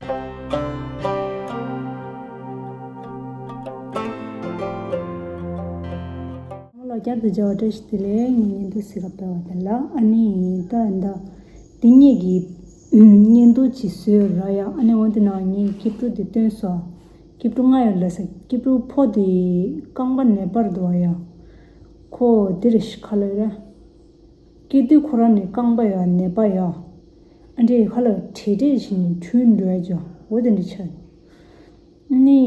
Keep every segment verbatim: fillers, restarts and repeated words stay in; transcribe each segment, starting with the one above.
ལོ་བསྐྱར་དུ་མཇལ་བ་བཀྲ་ཤིས་བདེ་ལེགས། ངའི་བརྙན་ཐུང་གཟིགས་ག་ཕེབས་པ་དེ་ལ། ཨ་ནི་ད་ད་འདི་གཉིས་ཀྱི་བརྙན་ཐུང་ཅིག་བཟོས་ར་ཡ། ཨ་ནི་འོན་ཏེ་ན་ངའི་སྐྱིབས་ཕྲུག་དེ་སྟོན་སོང་། སྐྱིབས་ཕྲུག་ང་ཡོད་ལ་ས། སྐྱིབས་ཕྲུག་ཕོ་དེ་རྐང་པ་ནད་པར་འདུག་བ་ཡ། ཁོ་དེ་རེ་ཞིག་ཁ་ལ་རེད། སྐྱེས་དུས་ཁོ་རང་ནི་རྐང་པ་ཡ་ནད་པ་ཡ། ཨ་འདྲེ་ཁ་ལ་བྲེད་བྲེད་བྱས་ནས་འཁྲུལ་འགྲོ་ཡ་ཅོ་འོ་དེ་འདྲ་ཆགས། ནི་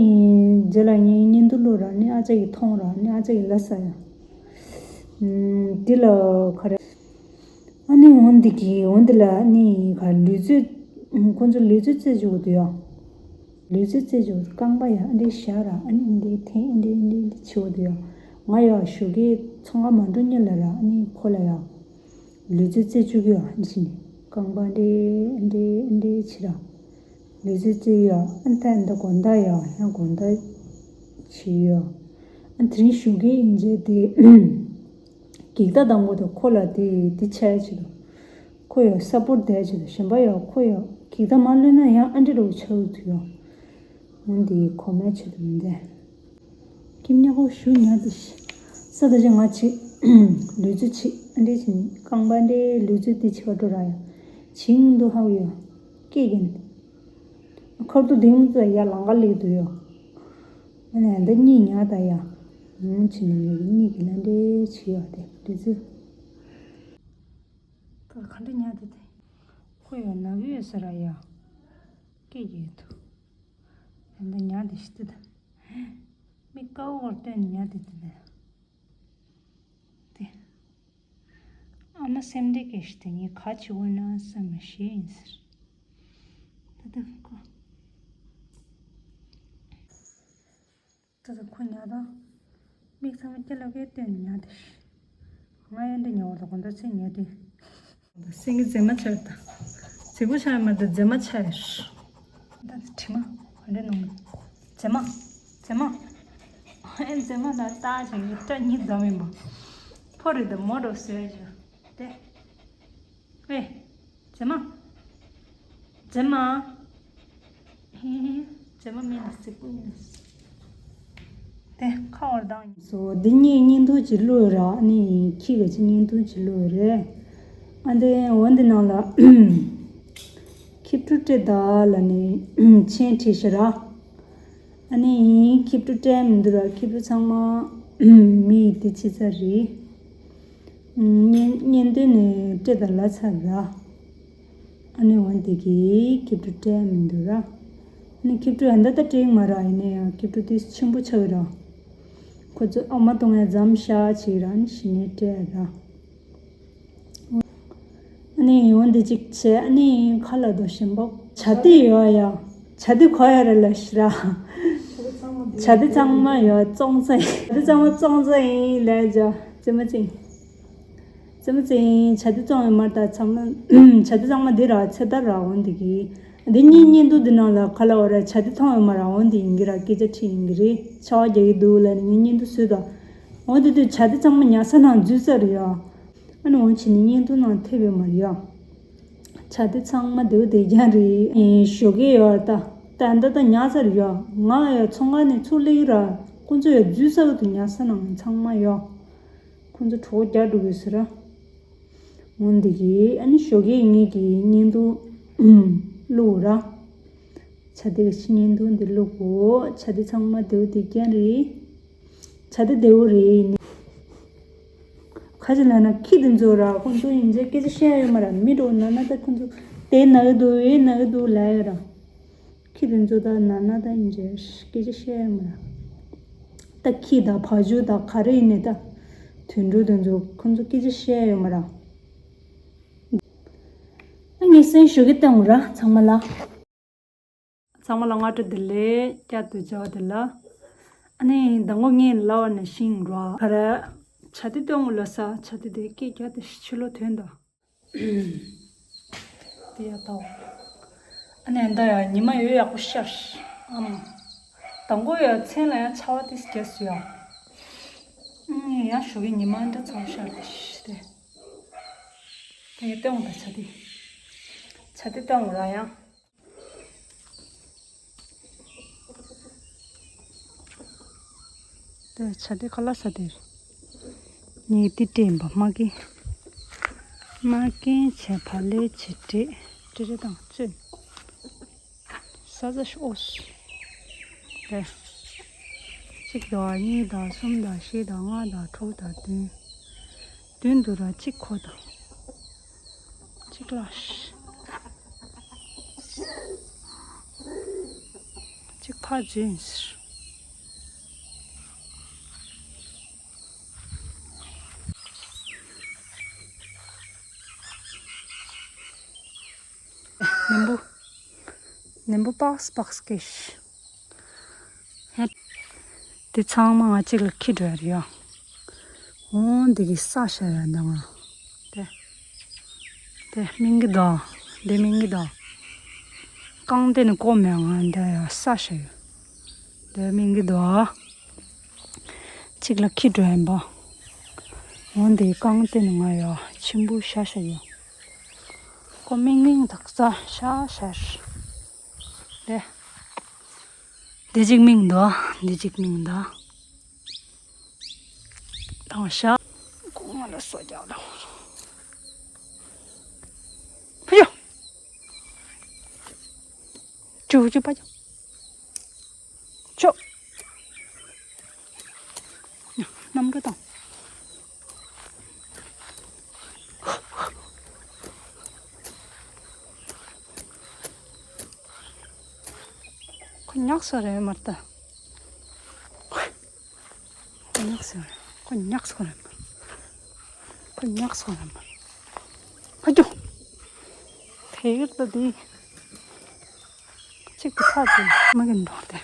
རྗེས་ལ་ངའི་བརྙན་ཐུང་བླུགས་ར་ནི་ཨ་ཅག་གིས་མཐོང་ར་ནི་ཨ་ཅག་གིས་ལབ་ས་ཡ། ཨམ། འདི་ལ་ག་རེ། ཨ་ནི་འོན་འདི་གི་འོན་འདི་ལ་ནི་ག་ལུས་རྩལ། ཁོ་ཚོ་ལུས་རྩལ་རྩེད་བཅུག་གི་འདུག་ཡ། ལུས་རྩལ་རྩེད་བཅུག་རྐང་པ་ཡ་ཨ་འདྲེ་བཞག་ར་ཨ་ནི་འདི་འཐེན་ཨ་འདྲེ་ཨ་འདྲེ་འདི་བྱེད་འདུག་ཡ། ང་ཡ་ཞོགས་ཀས་ཚོང་ཁང་མ་འགྲོ་སྔོན་ལ་ར་ཨ་ནི་ཁོ་ལ་ཡ། ལུས་རྩལ་རྩེད་བཅུག་གི་ཡ་ཨ་ནི་བྱས་ནས་རྐང་པ་འདྲེ་ཨ་འདྲེ་ཨ་འདྲེ་བྱེད་ར། ལུས་རྩལ་རྩེད་ཡ་ཨ་ནི་ད་འདི་དགོང་དག་ཡ་ཡང་དགོང་དག་བྱེད་ཡ། ཨ་ནི་དེ་རིང་ཞོགས་ཀས་ཡིན་རྗེས་དེ། འགྱིག་ཐག་དང་པོ་དེ་ཁོ་ལ་དེ་དེ་ཆགས་ཆེད་དུ། ཁོ་ཡང་ས་པོར་བསྡད་ཆེད་དུ་གཞན་པ་ཡང་ཁོ་ཡང་འགྱིག་ཐག་མ་ལོན་ན་ཡང་ཨ་འདྲེ་རུ་ཆགས་ཐུབ་ཡོང་། འོན་ཏེ་ཁོ་མའི་ཆེད་དུ་མི་འདས། ཁྱིམ་ཉག་ཁོ་ཞུ་ཉག་དེ་ཤི། ས་ད་ཅི་ང་ཆེ། ལུས་རྩལ་ཆེ་ཨ་འདྲེ་བྱས་ནས་རྐང་པ་འདྲེ་ལུས་རྩལ་དེ་ཆེ་བ་འགྲོ་ར་ཡང་། བྱིང་དུ་ཧ་གོ་ཡང་། སྐད་རྒྱན། ཁར་དུ་དེང་ཙ་ཡ་ལང་ཀ་ལེགས་འདུག་ཡོ། ཨ་ནི་འདི་གཉིས་ཉག་ད་ཡ། ངུ་ཆེ་ནི་ངེད་ཀྱི་གཉིས་ཀྱི་ལ་འདྲེ་ཆེ་ཡོད་དེ་འདི་ཚོ། ད་ག་འདྲ་ཉག་དེ་དེ། ཁོ་ཡོད་ན་གི་ཡོད་ས་ར་ཡ། སྐད་ཀྱི་ཡོད་དུ། ད་ཉག་དེ་ཤི་དེ་ད། མི་ཀའུ་བར་སྟོན་ཉག་དེ་དེ་དེ། དེ། ཨ་མ་སེམས་བདེ་སྐད་ཤི་དེ་ངས་ག་ཆེ་བོ་ན་བསམ་མ་ཤེས་ཡིན་ཟེར། ད་ད་ཁོ། ད་ད་ཁོ་ཉག་དང་། མིག་ཚང་མ་སྐྱ་ལོག་གེ་སྟོན་ཉག་དེ་ཤི། ང་ཡང་འདི་ཉག་བར་དུ་གོ་འདོད་ཚེ་ཉག་དེ། སེང་གེ་མཛེས་མ་ཆགས་ད། མཛེས་པོ་ཆགས་མ་ད་མཛེས་མ་ཆགས་ཡོད། ད་ད་དྲི་མ་ག་འདྲ་ནང་མཛེས་མ། མཛེས་མ། ཨེ་མཛེས་མ་ད་ལྟ་བྱས་ངའི་སྐྲ་གཉིས་འཛོམས་ཡིན་པ། ཕོ་རེད་ད་མོ་འགྲོ་ཟེར་བྱས་དེ། ཨེ། མཛེས་མ། མཛེས་མ། ཧེ་ཧེ། མཛེས་མ་མིན་ལ་སིག་པོ་ཡིན། དེ་ཁ་བར་དང་། སོ་འདི་གཉིས་བརྙན་ཐུང་ཅིག་བླུགས་ར་ནི་ཁྱི་ག་ཅིག་བརྙན་ཐུང་ཅིག་བླུགས་རེད། ཨ་འདི་འོ་འདི་ནང་ལ་ཁྱི་ཕྲུག་སྤྲད་ད་ལ་ནི་མཆན་བྲིས་ཤི་ར། ཨ་ནི་ཁྱི་ཕྲུག་སྤྲད་མི་འདུག་ར་ཁྱི་ཕྲུག་ཚང་མ་མི་ཡི་དེ་ཕྱི་ཚ་རེད། བརྙན་བརྙན་དོན་ནས་སྤྲད་དང་ལབ་ཚར་ར། ཨ་ནི་འོན་དེ་གི་ཁྱི་ཕྲུག་སྤྲད་མི་འདུག་ར། ཨ་ནི་ཁྱི་ཕྲུག་ཨ་མདའ་ད་སྤྲད་མ་ར་ཡིན་ན་ཡང་ཁྱི་ཕྲུག་དེ་ཆེན་པོ་ཆགས་ར། ཁོ་ཚོ་ཨ་མ་གཏོང་ཡ་མཚམས་བཞག་བྱས་ར་ཨ་ནི་གཞི་ནས་སྤྲད་ར། ཨ་ནི་འོན་དེ་གཅིག་བྱས་ཨ་ནི་ཁ་ལ་དོ་ཞིམ་པོ། བྱ་དེ་ཡོད་ཡ། བྱ་དེ་གོ་ཡ་ར་ལ་ཤི་ར། བྱ་དེ་ཚང་མ་ཡོད་བཙོང་ས་ཡིན། བྱ་དེ་ཚང་མ་བཙོང་ས་ཡིན་ལས་ཇ་རྩེ་མ་ཚིང་། རྩེ་མ་ཚིང་བྱ་དེ་བཙོང་ཡོད་མ་རེད་ད་ཚང་མ། བྱ་དེ་ཚང་མ་འདི་ར་ཚེ་ད་ར་འོན་དེ་གི། འདི་གཉིས་གཉིས་འདུག་འདི་ནང་ལ་ཁ་ལ་བ་ར་བྱ་དེ་མཐོང་ཡོད་མ་ར་འོན་དེ་ཡིན་གི་ར་སྐད་ཆ་དྲིས་ཡིན་གི་རེད་ཆ་བ་རྒྱག་གི་འདུག་ལ་ནི་ངས་གཉིས་འདུག་བཟོས་ད། འོན་དེ་དུས་བྱ་དེ་ཚང་མ་ཉལ་ས་ནང་འཛུལ་ས་རེད་ཡ། ཨ་ནི་འོང་ཕྱིན་ནས་བརྙན་ཐུང་ནང་ཐེབས་ཡོད་མ་རེད་ཡ། བྱ་དེ་ཚང་མ་དེའུ་དེ་རྒྱ་རེད། ཨེ་ཞོགས་ཀས་ཡོད་ད། ད་ད་ད་ཉག་ཚར་ཡོད། ང་ཡ་ཚོང་ཁང་ནས་ཚུར་སླེབས་ར། ཁོ་ཚོ་ཡ་འཛུལ་ས་གི་དུ་ཉག་ས་ནང་ཚང་མ་ཡོད། ཁོ་ཚོ་གྲོགས་རྒྱག་འགྲོ་གི་ཟེར་ར། འོན་དེ་གི་ཨ་ནི་ཞོགས་ཀས་ངེད་ཀྱི་བརྙན་ཐུང་བླུགས་ར། བྱ་དེ་གི་ཕྱི་བརྙན་ཐུང་དེ་བླུགས་གོ་བྱ་དེ་ཚང་མ་དེའུ་དེ་རྒྱ་རེད། བྱ་དེ་དེའུ་རེད་ཡིན། ཁ་ཅིག་ལབ་ན་ཁྱི་དེ་ཚོ་ར་ཁོ་ཚོ་ཡིན་ཚེ་སྐད་ཆ་བཤད་ཡོད་མ་ར་མི་འགྲོ་ན་ན་ད་ཁོ་ཚོ་དེ་ན་གི་འདུག་ཨེ་ན་གི་འདུག་ལབ་ཡོད་ར། ཁྱི་དེ་ཚོ་ད་ན་ན་ད་ཡིན་ཚེ་སྐད་ཆ་བཤད་ཡོད་མ་ར། ད་ཁྱི་ད་བ་ཕྱུགས་ད་ག་རེ་ཡིན་ནས་ད་དུད་འགྲོ་དེ་ཚོ་ཁོ་ཚོ་སྐད་ཆ་བཤད་ཡོད་མ་ར། ཨ་ངས་སེམས་ཞུ་གི་བཏང་ར་ཚང་མ་ལ། ཚང་མ་ལ་སྔ་དྲོ་བདེ་ལེགས་བསྐྱར་དུ་མཇལ་བ་དེ་ལ། ཨ་ནི་ཟླ་ངོ་ལྔའི་ལ་བ་ནས་ཤིང་ར་ག་ར། བྱ་དེ་སྟོན་དགོས་ལ་ས་བྱ་དེ་དེ་སྐད་རྒྱག་དེ་ཕྱི་ལོ་ཐོན་ད། དེ་ཡ་ད། ཨ་ནི་ད་ཡ་ཉི་མ་ཡོད་ཡག་པོ་ཤར། ཨམ། དང་པོ་ཡ་མཚན་ལ་ཡང་ཆར་པ་དེ་རྒྱག་སུ་ཡ། ཨ་ནི་ཡང་ཞོགས་ཀས་ཉི་མ་འདྲ་ཚ་པོ་ཤར་དེ་ཤི་དེ། དེ་ཡ་སྟོན་དགོས་ད་བྱ་དེ། བྱ་དེ་སྟོན་དགོས་ར་ཡང་། ཆ་དེ་ཁ་ལ་ས་དེར། ངས་དེ་སྤྲད་པ་མ་གིན། མ་གིན་བྱས་བ་ལས་བྱས་སྤྲད། སྤྲད་རེ་དང་བཙོས། ས་ས་ཤོས། རེད། གཅིག་དང་གཉིས་དང་གསུམ་དང་བཞི་དང་ལྔ་དང་དྲུག་དང་བདུན། བདུན་འདུག་ར། གཅིག་ཁོ་དང་། གཅིག་ལ། གཅིག་ཕར་འཛུལ་ཟེར། ནིམ་བུ། ནིམ་བུ་པགས་པགས་སྐེ་ཤི། ཧེ། དེ་ཚང་མ་ང་གཅིག་ལ་ཁྱེར་འགྲོ་ཡ་རེད་ཡ། འོ་འདི་གི་ས་ཤ་ཡ་འདི་ང་། དེ། དེ་སྨིན་གི་འདུག་དེ་སྨིན་གི་འདུག་རྐང་དེ་ནི་ཀོ་མེད། ང་འདི་ཡ་ས་ཤ་ཡོད། དེ་སྨིན་གི་འདུག་གཅིག་ལ་ཁྱེར་འགྲོ་ཡིན་པ། འོ་འདི་རྐང་དེ་ནི་ང་ཡ་ཆེན་པོ་ཤ་ཤ་ཡོད། ཀོ་སྨིན་གི་འདུག་ས་ཤ་ཤ། དེ། འདི་གཅིག་སྨིན་འདུག་འདི་གཅིག་སྨིན་འདུག་དང་ཤ། ཁོ་ང་ལ་སོ་རྒྱག་དང་། ཕ་ཡོ། ཅུ་ཅུ་ཕ་ཡོ། ཅོ། གནམ་གྲུ་དང་། ཁོ་ཉག་ས་རེད་མ་ད། ཁོ་ཉག་ས་རེད། ཁོ་ཉག་ས་རེད། ཁོ་ཉག་ས་རེད། ཕ་ཅོ། དེ་གར་ད་དེ། གཅིག་ཏུ་ཚར་དེ་མ་གིན་འགྲོ་དེ།